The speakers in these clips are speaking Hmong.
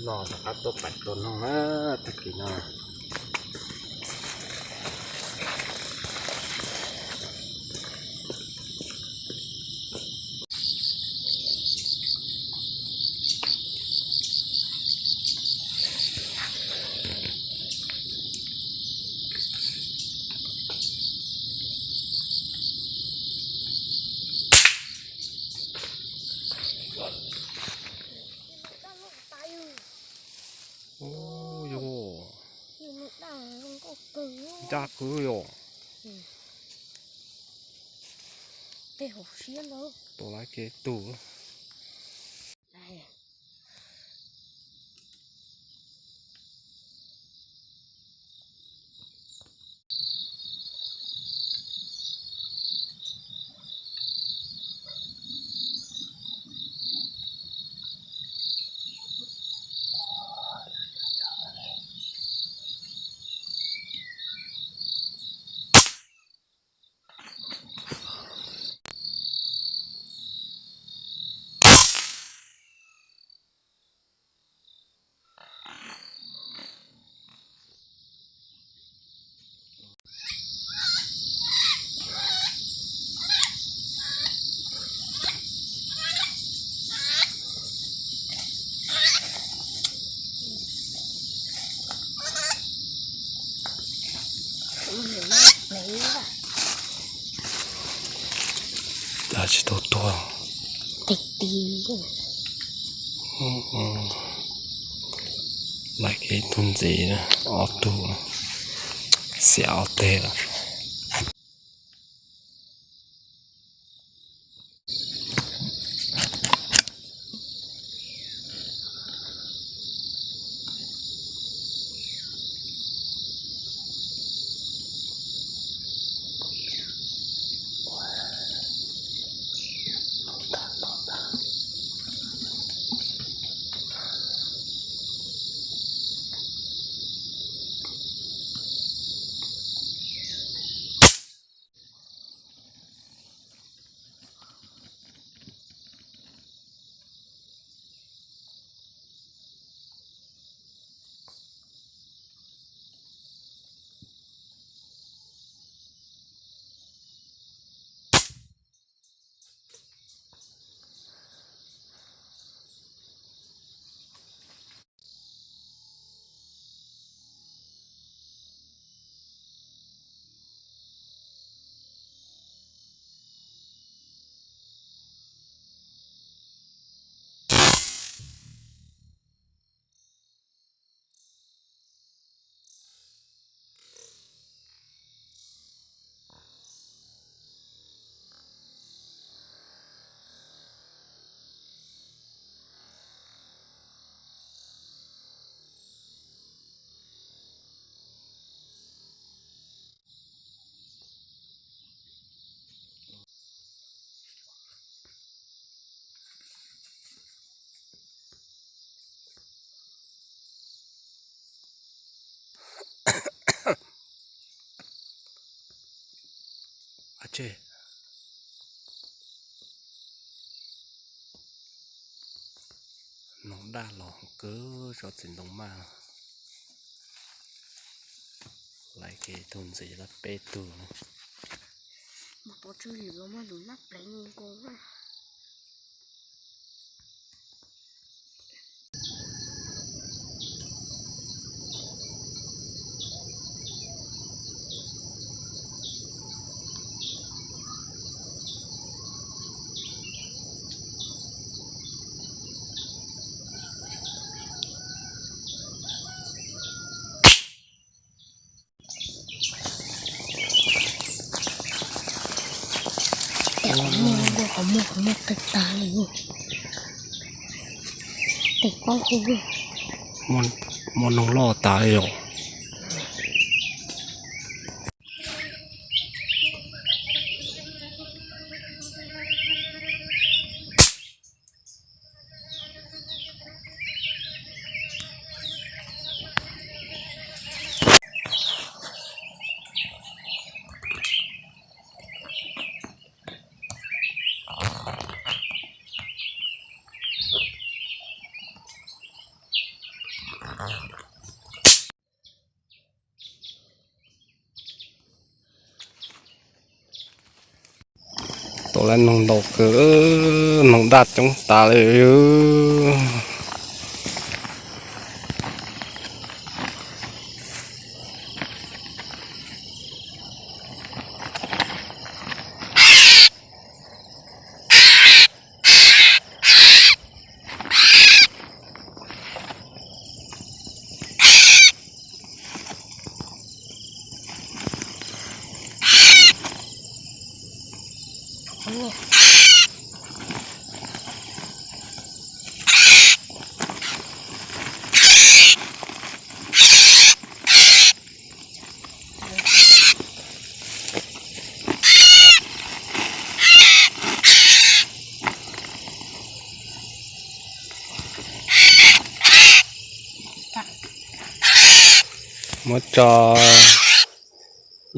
Los rov qab tuaj pais tua noog na, tag kis no. Ub, yog ncaj kawg yom. Tua lawv kev tug. Cas tsis tau tuag. Lawv kev tug ntxiv, ob tug, xiam ob teg lawm. Noog daj los kawg, tsob txiv ntoo maj. Lawv kev tug ntxiv lawm peb tug na. Qhov muag, qhov muag tawg tag li. Tes pob hu, muaj noog loj tas li os. Lawv noog ntau kawg, noog daj coob tas li. Muab tso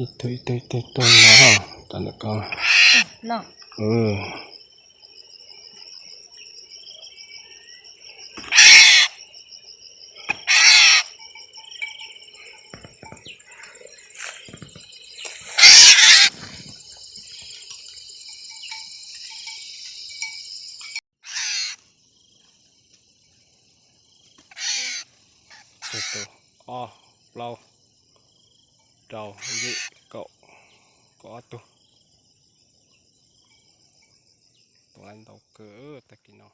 ib tug ib tug ib tug tuaj no, tso ntawm ko. Tus, ob, plaub, rau, yim, kaum, kaum ob tug. Tus lawv ntau kawg tag kis no.